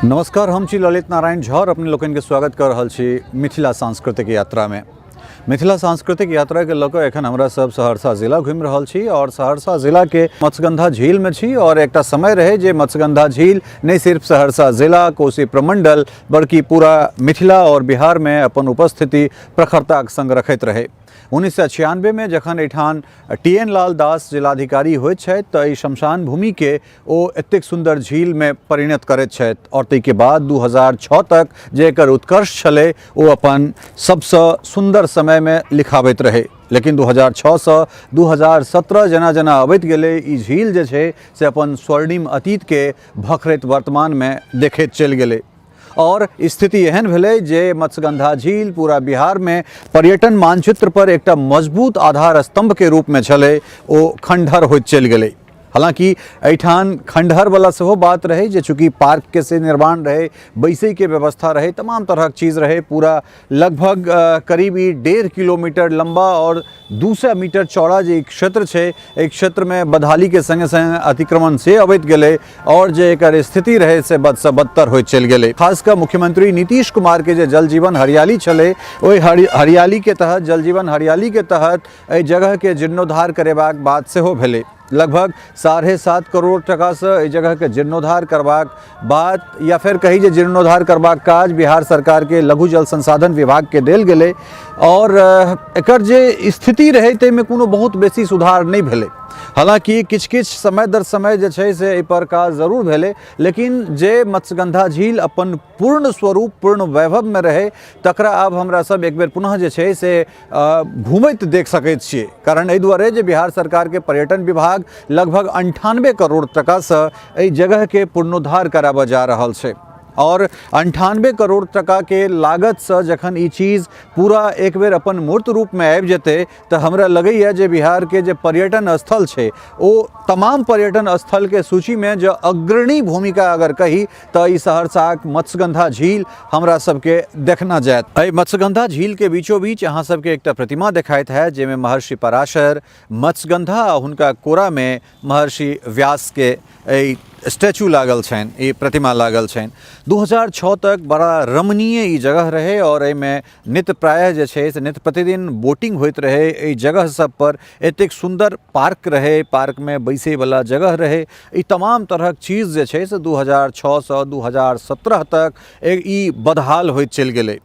नमस्कार, हम छी ललित नारायण झा और अपने लोकनि के स्वागत कर रहल छी मिथिला सांस्कृतिक यात्रा में। मिथिला सांस्कृतिक यात्रा के लऽ कऽ एखन हमरा सब सहरसा जिला घुमि रहल छी और सहरसा जिला के मत्स्यगंधा झील में छी। और एकटा समय रहे जे मत्स्यगंधा झील नहीं सिर्फ सहरसा जिला, कोसी प्रमंडल, बल्कि पूरा मिथिला और बिहार में अपन उपस्थिति प्रखरता के संग रखैत रहे। 1996 में जखन एहिठाम टी एन लाल दास जिलाधिकारी होइत छथि तऽ एहि शमशान भूमिके ओ एतेक सुन्दर झीलमे परिणत करैत छथि और ताहिके बाद 2006 तक जे एकर उत्कर्ष छलै ओ अपन सबसँ सुन्दर समयमे लिखाबैत रहै। लेकिन 2006 सँ 2017 जेना जेना अबैत गेलै, ई झील जे छै से अपन स्वर्णिम अतीतके भखरैत वर्तमानमे देखैत चलि गेलै और स्थिति एहन भेलै जे मत्स्यगंधा झील पूरा बिहार में पर्यटन मानचित्र पर एकटा मजबूत आधार स्तंभ के रूप में छलै, ओ खंडहर होइत चलि गेलै। हालांकि एहिठाम खंडहर वाला सेहो बात रहै जे चूँकि पार्क के से निर्माण रहै, बैसै के व्यवस्था रहै, तमाम तरहक चीज़ रहै, पूरा लगभग करीब ई 1.5 किलोमीटर लंबा और 200 मीटर चौड़ा जे क्षेत्र छै, एहि क्षेत्रमे बदहाली के संगे संगे अतिक्रमण से अबैत गेलै और जे एकर स्थिति रहै से बदसँ बदतर होइत चलि गेलै। खास कऽ मुख्यमंत्री नीतीश कुमार के जे जल जीवन हरियाली छलै, ओहि हरियाली के तहत, जल जीवन हरियाली के तहत एहि जगह के जीर्णोद्धार करेबाक बात सेहो भेलै। लगभग 7.5 करोड़ टकासँ एहि जगहके जीर्णोद्धार करबाक बात या फेर कही जे जीर्णोद्धार करबाक काज बिहार सरकारके लघु जल संसाधन विभागके देल गेलै और एकर जे स्थिति रहै ताहिमे कोनो बहुत बेसी सुधार नहि भेलै। हालाँकि किछु किछु समय दर समय जे छै से एहिपर काज जरूर भेलै, लेकिन जे मत्स्यगंधा झील अपन पूर्ण स्वरूप पूर्ण वैभवमे रहै तकरा आब हमरा सब एक बेर पुनः जे छै से घूमैत देख सकैत छियै। कारण एहि दुआरे जे बिहार सरकारके पर्यटन विभाग लगभग 98 करोड़ टकासँ एहि जगहके पुनरुद्धार कराबऽ जा रहल छै और 98 करोड़ टकाके लागतसँ जखन ई चीज पूरा एक बेर अपन मूर्त रूपमे आबि जेतै तऽ हमरा लगैए जे बिहारके जे पर्यटन स्थल छै ओ तमाम पर्यटन स्थलके सूचीमे जँ अग्रणी भूमिका अगर कही तऽ ई सहरसाक मत्स्यगंधा झील हमरा सबके देखना जायत। एहि मत्स्यगंधा झील के बीचों बीच अहाँ सबके एकटा प्रतिमा देखाइत है जाहिमे महर्षि पराशर मत्स्यगंधा आ हुनका कोरा में महर्षि व्यास के एहि स्टैचू लागल छनि, ई प्रतिमा लागल छनि। 2006 तक बड़ा रमणीय ई जगह रहे और एहिमे नित्य प्रायः जे छै से नित्य प्रतिदिन बोटिंग होइत रहे। एहि जगह सब पर एतेक सुन्दर पार्क रहे, पार्क में बैसै वाला जगह रहे, ई तमाम तरहक चीज जे छै से 2006 सँ 2017 तक ई बदहाल होइत चलि गेलै।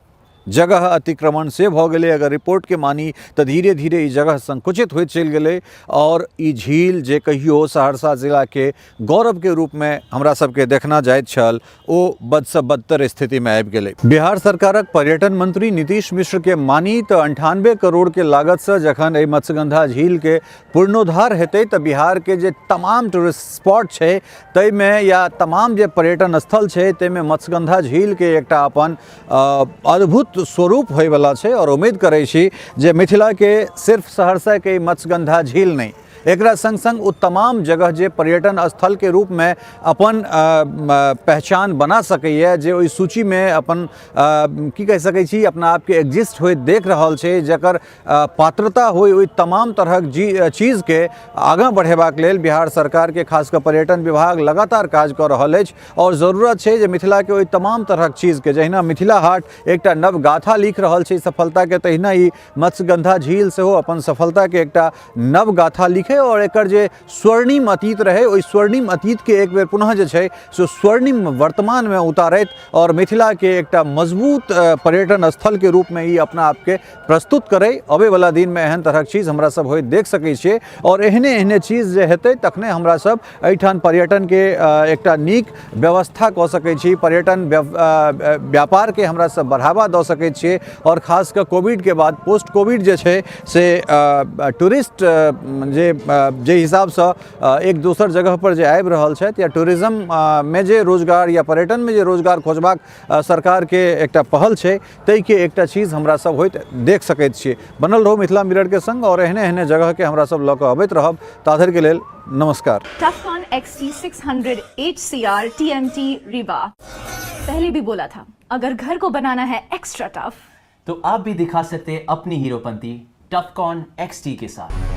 जगह अतिक्रमण से भऽ गेलै। अगर रिपोर्टके मानी तऽ धीरे धीरे ई जगह संकुचित होइत चलि गेलै और ई झील जे कहियो सहरसा जिलाके गौरवके रूपमे हमरा सबके देखना जाइत छल ओ बदसँ बदतर स्थितिमे आबि गेलै। बिहार सरकारक पर्यटन मंत्री नीतीश मिश्रके मानी तऽ 98 करोड़के लागतसँ जखन एहि मत्स्यगंधा झीलके पुनरुद्धार हेतै तऽ बिहारके जे तमाम टूरिस्ट स्पॉट छै ताहिमे या तमाम जे पर्यटन स्थल छै ताहिमे मत्स्यगंधा झीलके एकटा अपन अद्भुत स्वरूप होइवला छै। और उम्मीद करै छी जे मिथिलाके सिर्फ सहरसाके मत्स्यगंधा झील नहि, एकरा संग संग ओ तमाम जगह जे पर्यटन स्थलके रूपमे अपन पहचान बना सकैए, जे ओहि सूचीमे अपन की कहि सकै छी अपना आपके एग्जिस्ट होइत देख रहल छै, जकर पात्रता होइ, ओहि तमाम तरहक चीजके आगाँ बढ़ेबाक लेल बिहार सरकारके खास कऽ पर्यटन विभाग लगातार काज कऽ रहल अछि। और जरूरत छै जे मिथिलाके ओहि तमाम तरहक चीजके, जहिना मिथिला हाट एकटा नव गाथा लिख रहल छै सफलताके, तहिना ई मत्स्यगंधा झील सेहो अपन सफलताके एकटा नव गाथा लिखै और एकर जे स्वर्णिम अतीत रहै ओहि स्वर्णिम अतीतके एक बेर पुनः जे छै से स्वर्णिम वर्तमानमे उतारैत और मिथिलाके एकटा मजबूत पर्यटन स्थलके रूपमे ई अपना आपके प्रस्तुत करै। अबैवला दिनमे एहन तरहक चीज हमरा सब होइत देख सकै छियै और एहने एहने चीज जे हेतै तखने हमरा सब एहिठाम पर्यटनके एकटा नीक व्यवस्था कऽ सकै छी, पर्यटन व्यापारके हमरा सब बढ़ावा दऽ सकै छियै। और खास कऽ कोविडके बाद पोस्ट कोविड जे छै से टूरिस्ट जे जे हिसाबसँ एक दोसर जगह पर जे आबि रहल छथि या टूरिज्ममे जे रोजगार या पर्यटनमे जे रोजगार खोजबाक सरकारके एकटा पहल छै ताहिके एकटा चीज हमरा सब होइत देख सकैत छियै। बनल रहू मिथिला मिररके संग और एहने एहने जगहके हमरा सब लऽ कऽ अबैत रहब। ताधरिके लेल नमस्कार। Tufcon XT600 HCR TMT Rewa। पहले भी बोला था, अगर घर को बनाना है एक्स्ट्रा टफ तो आप भी दिखा सकते हैं अपनी हीरोपंती टफकॉन XT के साथ।